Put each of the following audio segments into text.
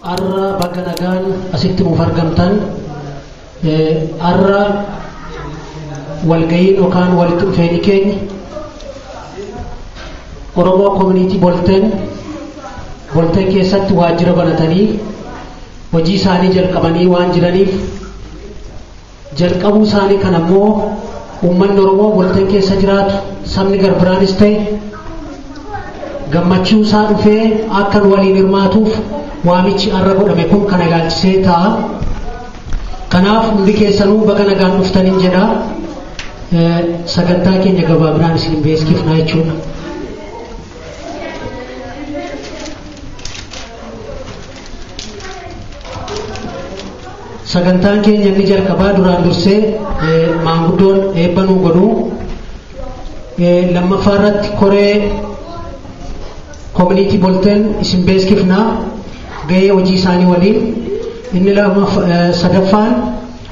Har'a bakka nagaan asitti nuuf argamtan, har'a walga'iin yookaan walitti dhufeenyi keenya Oromoo Community Bolton, Bolton keessatti waajjira banatanii hojii isaanii jalqabanii waan jiraniif, jalqabuu isaanii kan ammoo uummanni Oromoo Bolton keessa jiraatu, sabni garbiraanis ta'e, gammachuu isaa dhufee akka nu waliin hirmaatuuf waamichi har'a godhame kun kana ilaalchisee ta'a. Kanaaf hundi keessanuu baga nagaan dhuftaniin jedha. Sagantaa keenya gabaabinaan isin beeksifnaa jechuudha. Sagantaan keenya inni jalqabaa duraan dursee maanguddoon eebba nuu godhu. Lammaffaa irratti koree community Bolton isin beeksifnaa, gahee hojii isaanii waliin. Inni sadaffaan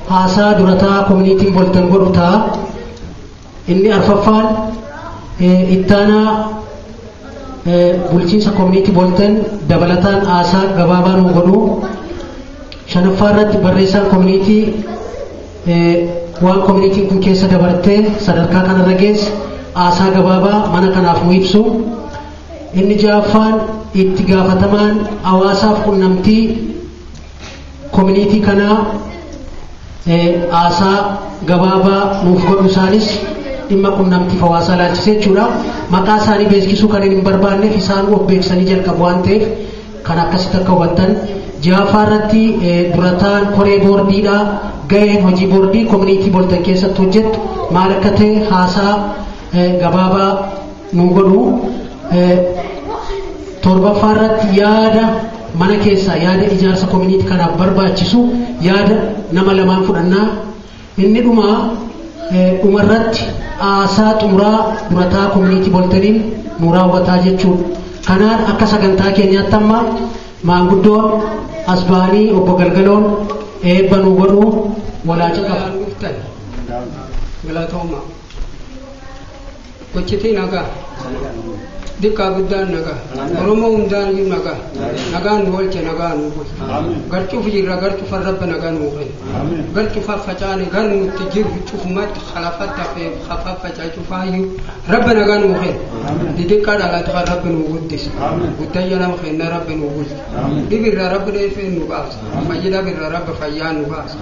haasaa durataa communityn Bolton godhu ta'a. Inni arfaffaan ittaanaa bulchiinsa community Bolton dabalataan haasaa gabaabaa nuu godhu. Shanaffaa irratti barreessaan community waan communityn kun keessa dabartee sadarkaa kanarra geesse haasaa gabaabaa mana kanaaf nu ibsu. Inni ja'affaan itti gaafatamaan hawaasaaf qunnamtii community kanaa haasaa gabaabaa nuuf godhu, isaanis dhimma qunnamtiif hawaasaa ilaalchisee jechuudha. Maqaa isaanii beeksisuu kan hin barbaanneef isaan of beeksisanii jalqabu waan ta'eef kan akkasitti akka hubattan. Ja'affaa irratti durataan koree boordiidha. Gaheen hojii boordii community Bolton keessatti hojjettu maal akka ta'e haasaa gabaabaa nu godhu. Torbaffaa irratti yaada mana keessaa, yaada ijaarsa community kanaaf barbaachisu yaada nama lamaan fudhannaa. Inni dhumaa dhumarratti haasaa xumuraa durataa community Boltoniin nu raawwataa jechuudha. Kanaan akka sagantaa keenyaatti amma maanguddoon as ba'anii obbo Galgaloon eebba nu godhu walaa caqabu. Dhuftan galatooma. Gochitii nagaa, diqqaa guddaan nagaa, Oromoo hundaan iyyuu nagaa. Nagaan nu oolche, nagaa nu bulche. Garcuuf jirra, garcufa Rabbi nagaa nu kenna. Garcufa facaane, gar nutti jiru cufumatti halafatti hafee hafaffacaa cufaayyuu Rabbi nagaa nu kenna. Didiqqaa dhalate kan Rabbi nu guddisa. Guddayya nama kenna, Rabbi nu bulche. Dhibirra Rabbi dheefee nu baasa. Fayyida birra Rabbi fayyaa nu baasa.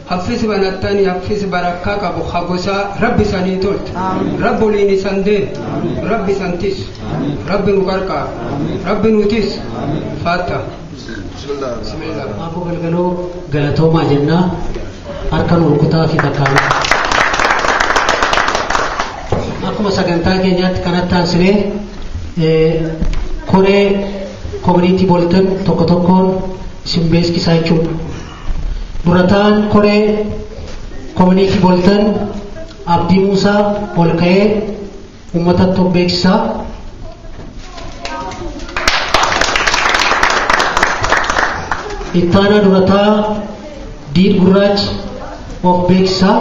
Haffisi banattanii haffisi barakkaa qabu hagosaa Rabbi sanii tolche. Rabbi oliin isan deemu. Rabbi isan tisu. Rabbi nu gargaara. Rabbi nu tisu. Faatta. Bismillah. Obbo Galgaloo galatoomaa jennaa, harka nu rukutaa fi takkaan. Akkuma sagantaa keenyaatti kanatti aansinee koree community Bolton tokko tokkoon isin beeksisaa jechuudha. Durataan koree community Bolton Abdii Muusaa ol ka'ee uummatatti of beeksisaa. Ittaanaa durataa Diid Gurraachi of beeksisaa.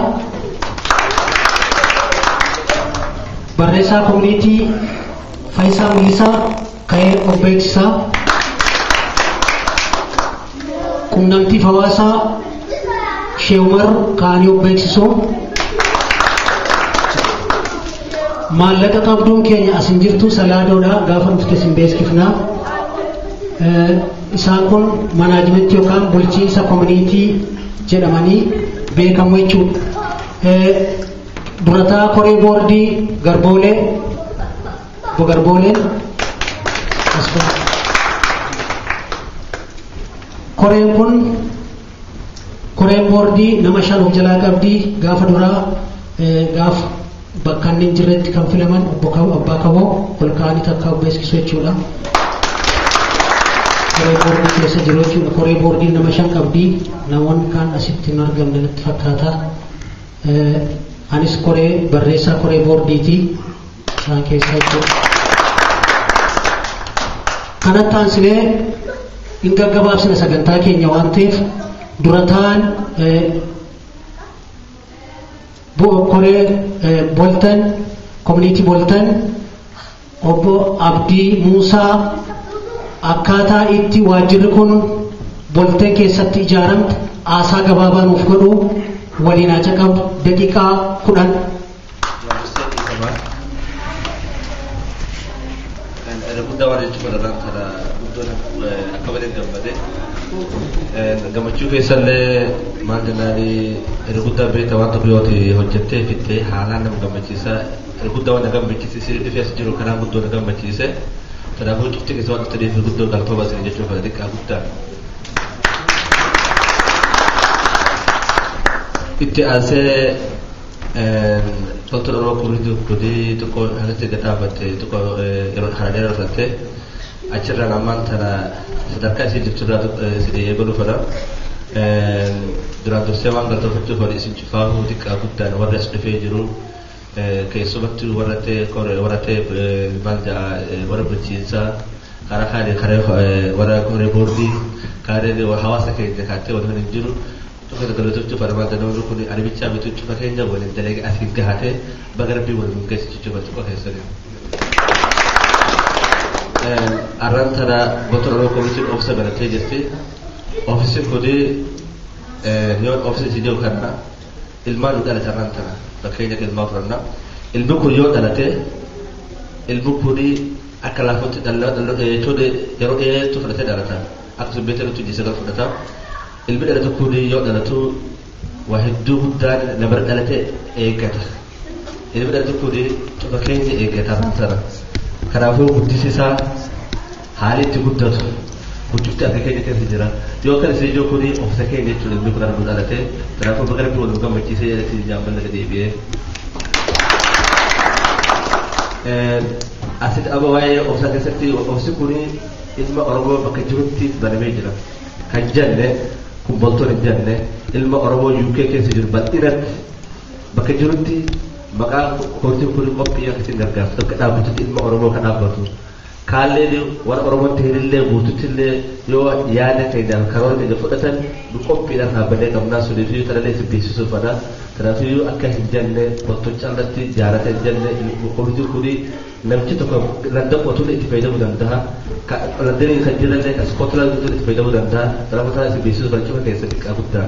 Barreessaa community Faayisaa Mul'isaa ka'ee of beeksisaa. Qunnamtiif hawaasaa Shee Umar ka'anii of beeksisuu. Maallaqa qabduun keenya as hin jirtu, salaadoodha, gaafa dhufte sin beeksifnaa. Isaan kun management yookaan bulchiinsa community jedhamanii beekamu jechuudha. Durataa koree boordii Garboolee, obbo Garbooleen as ba'a. Koreen kun, koreen boordii nama shan of jalaa qabdi. Gaafa duraa gaafa bakka inni hin jirretti kan filaman obbo Abbaa Kaboo ol ka'anii takka of beeksisu jechuudha. Koree boordii keessa jiru jechuudha. Koree boordii nama shan qabdi. Namoonni kaan asitti hin argamne natti fakkaata. Anis koree barreessaa koree boordiiti. Isaan keessa jechuudha. Kanatti aansinee hin gaggabaabsina sagantaa keenya waan ta'eef, durataan koree Bolton, community Bolton, obbo Abdii Muusaa akkaataa itti waajjirri kun Bolteen keessatti ijaaramte haasaa gabaabaa nuuf godhu waliin haa caqabnu daqiiqaa 10. Guddaa waan jechuun irraan kana guddoon akka malee gammade. Gammachuu keessallee maal jennaani irra guddaa beekta waan tokko yoo hojjettee fittee haalaan nama gammachiisa. Irra guddaa waan na gammachiise dhufee as jiru kanaan guddoo na gammachiise. Kanaafuu cufti keessa waan dhuftaniif guddoo galtooma isin jechuun fedha xiqqaa guddaa. Itti aansee toltoon Oromoo kurii kudii tokko haalatti gadhaabatte tokko yeroo kana dheeraa achirraan ammaan tana sadarkaa isii jirturraa isin eegaluu fedha. Duraan dursee waan galtoofachuu fedhu isin cufaafuu xiqqaa guddaan warra as dhufee jiru keessumatti warra ta'e warra ta'e maal jedha warra bulchiinsaa karaa kaanii karee warra koree boordii kaanii hawaasa keenya kaattee waliin hin jiru. Tokko galatochuu fedha maal jedhamu kun arabichaa bituu cufa keenya waliin dalagee asiin gahatee baga rabbii waliin geessu jechuudha tokko keessatti. Arraan tana Bolton Oromoo Communityn oofisa banattee jirti. Oofisi kuni yoo oofisi isii jiru kana ilmaan nu dhalate arraan tana fakkeenya ilmaa fudhanna. Ilmi kun yoo dhalate ilmi kuni akka laafutti jechuun yeroo dheertuu fudhatee dhalata. Akkasuma beektaa nuti 9 fudhata. Ilmi dhalatu kun yoo dhalatu waa hedduu guddaan nama dhalate eeggata. Ilmi dhalatu kun cufa keenya eeggata arraan tana. Kanaafuu guddisi isaa haali itti guddatu guddifti harka keenya keessa jira. Yoo kan isin ijoo kuni oofisa keenya jechuudha ilmi kun arguu dhalate. Kanaafuu baga rabbi wal gammachiisee isin jaammanna deebi'ee. Asitti amma waa'ee oofisa keessatti oofisi kuni ilma Oromoo bakka jirutti banamee jira. Kan jenne kun Bolton hin jenne ilma Oromoo UK keessa jiru bal'inatti bakka jirutti maqaa koortiin kun qophii akkasiin gargaartu bakka dhaabbatutti ilma Oromoo kan dhaabbatu. Kaalleen warra Oromootti hinillee guututti illee yoo yaada keenyaaf karoora keenya fudhatan nu qophiidhaan dhaabbannee qabnaa suniif kanallee isin beeksisuuf fedha. Kanaafiyyuu akka hin jenne Bolton callatti jaarata hin jenne koortiin kun namchi tokko London qotuun itti fayyadamuu danda'a. Londonii kan jirallee kan Scotland itti fayyadamuu danda'a. Kanaafuu kana isin beeksisuuf barcuma keessa xiqqaa guddaa.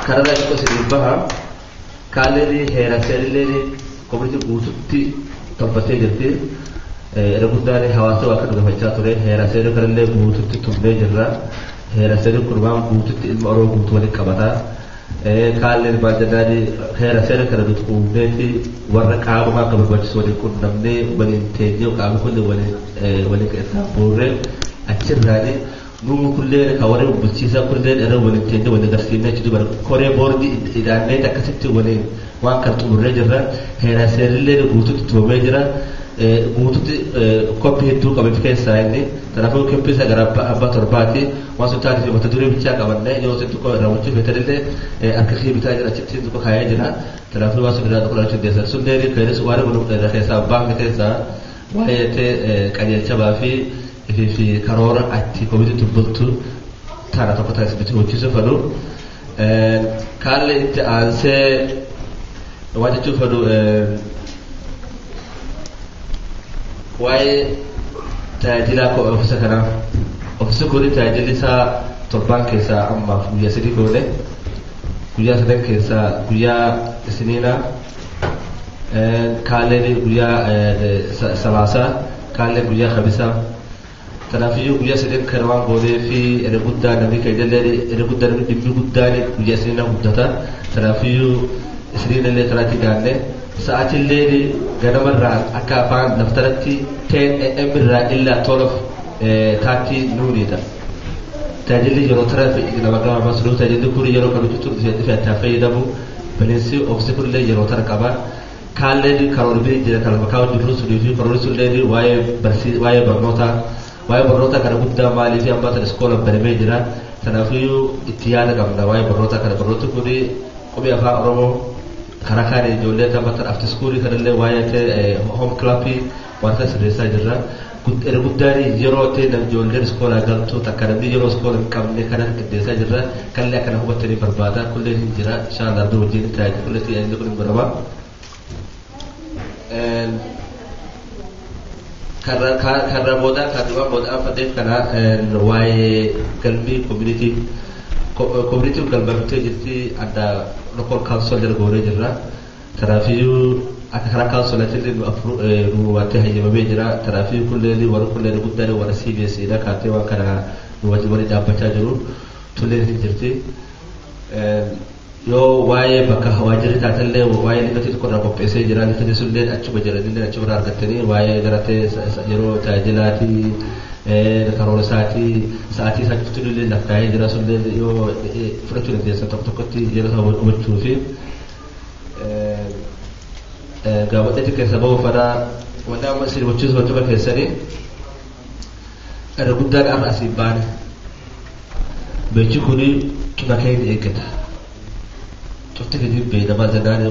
Kararraa xiqqoo isin baha. Kaalleen heera seerillee koominitii guututti tolfatee jirti. Irra guddaan hawaasa waa kan dhugafachaa ture. Heera seerii kanallee guututti tumnee jirra. Heera seerii kun waan guututti ilma Oromoo guutuu waliin qabata. Kaalleen maal jennaan heera seerii kana nuti uumnee fi warra qaama akka barbaachisu waliin qunnamnee waliin teenyee qaamni kun waliin irraa buurree achirraani numu kullee kan warri bulchiisaa kullee irra waliin teenyee waliin agarsiifnee achi dubara koree boordii idaannee akkasitti waliin waan kan xumurree jirra. Heera seerillee guututti tumamee jira. Guututti koppii hedduu qabeef keessaa inni. Kanaafuu koppii isaa gara abbaa torbaati. Waan sun taatee mata duree bichaa qabannee yoo isin tokko raawwachuu feetanillee harka kee bitaa jira achitti tokko kaayee jira. Kanaafuu waan sun irraa tokko raawwachuu dandeessan. Sunneen keenis waan kun keessaa abbaan keessaa waa'ee qajeelchabaa fi fi karoora atti komitii bultu tana tokko taasise bituu hojjechiisuu fedhu. Kaalli itti aansee waan jechuu fedhu waa'ee tajaajila oofisa kanaa. Oofisi kun tajaajilli isaa torbaan keessaa ammaaf guyyaa 3 goone. Guyyaa 3 keessaa guyyaa isiniinaa kaalleen guyyaa salaasaa kaalleen guyyaa kamisaa. Kanaafiyyuu guyyaa 3 kana waan goonee fi irra guddaa namni keenya irra guddaa namni dhimmi guddaan guyyaa isiniinaa guddata. Kanaafiyyuu isiniinallee karaatti gaanne sa'aatillee ganamarraa akka afaan laftaratti 10 am irraa illaa 12:30 nuunidha. Tajaajilli yeroo tara nama gabaabaa sun tajaajilli kun yeroo kan hojjetu dhufee itti fayyadamu bineensi oofisi kunillee yeroo tara qaba. Kaalleen karoora bira jira kan lafa kaa'u jiru sunii fi karoorri sunillee waa'ee barnootaa waa'ee barnoota kana guddaa maalii fi ammaa sana iskoola banamee jira. Kanaafiyyuu itti yaada qabna waa'ee barnoota kana barnooti kun qubee afaan Oromoo karaa kaan ijoollee taphatan after schoolii kanallee waa'ee home clubii wanta sirreessaa jirra. Irra guddaan yeroo ta'e namni ijoolleen iskoolaa galtu takka namni yeroo iskoola hin qabne kana qindeessaa jirra. Kallee akkana hubattanii barbaada kullee hin jira inshallah abduu wajjin tajaajila kullee tajaajilli kun hin godhama. Karra booda kan waan booda fadheef kana waa'ee galmii community community galmaftee jirti adda local council jala goonee jirra. Kanaafiyyuu akka karaa councilatti nu waantee hayyamamee jira. Kanaafiyyuu kulleen warra kulleen guddaan warra CBS dha kaatee waan kana nu wajjin waliin dhaabbachaa jiru tulleen hin jirti. Yoo waa'ee bakka waajjirri taatellee waa'ee lifatti tokko irraa qopheessee jira. Lifatti sunillee achuma jiranillee achuma irraa argattanii waa'ee garatee yeroo tajaajilaatii karoora isaatii sa'aatii isaa cuftinillee laf kaa'ee jira. Sunillee yoo fudhachuu dandeessan tokko tokkotti yeroo isaa hubachuu fi gaafadheetti keessa bahu fadhaa wanti amma isin hubachiisu wantoota keessanii irra guddaan amma asiin baane beechi kuni cuma keenya eeggata. Cufti keenya beekamaa jennaan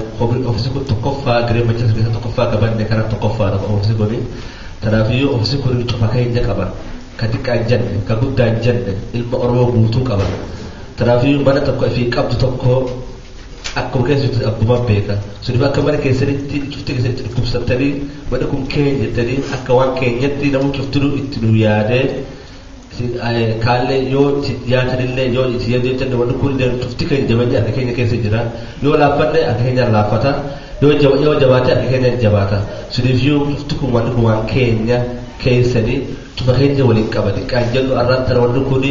ofiisi kun tokkoffaa Greater Manchester keessa tokkoffaa qabanne karaa tokkoffaadha ofiisi kuni. Kanaafiyyuu ofiisi kun cufa keenya qaba. Ka xiqqaa hin jenne, ka guddaa hin jenne, ilma Oromoo guutuu qaba. Kanaafiyyuu mana tokko ifii qabdu tokko akkuma keessatti abbuma beeka. Suniif akka mana keessanitti cufti keessanitti dhukkubsattanii manni kun keenya jettanii akka waan keenyatti namni cuftinuu itti nu yaadee kaallee yoo yaatanillee yoo itti yaadatan wanni kun cufti keenya jabeenya harka keenya keessa jira. Yoo laaffanne harka keenya laaffata. Yoo jabaate harka keenya jabaata. Suniif yoo cufti kun wanni kun waan keenya keessanii cufa keenya waliin qaba. Xiqqaan jennu arraan tana wanni kun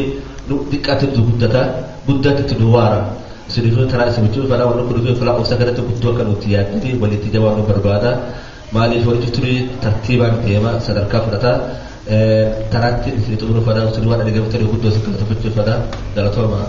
xiqqaatti guddata guddaatti nu waara. Suniif taraa isin bichuu fala wanni kun fala obsa kanatti guddoo akka nuti yaaddanii walitti jabaannu barbaada. Maaliif walitti cufti tartiibaan deema sadarkaa fudhata. Taraatti isin xumuruu fada sun waan ani gabatanii guddoo isin galateeffachuu fada galatooma.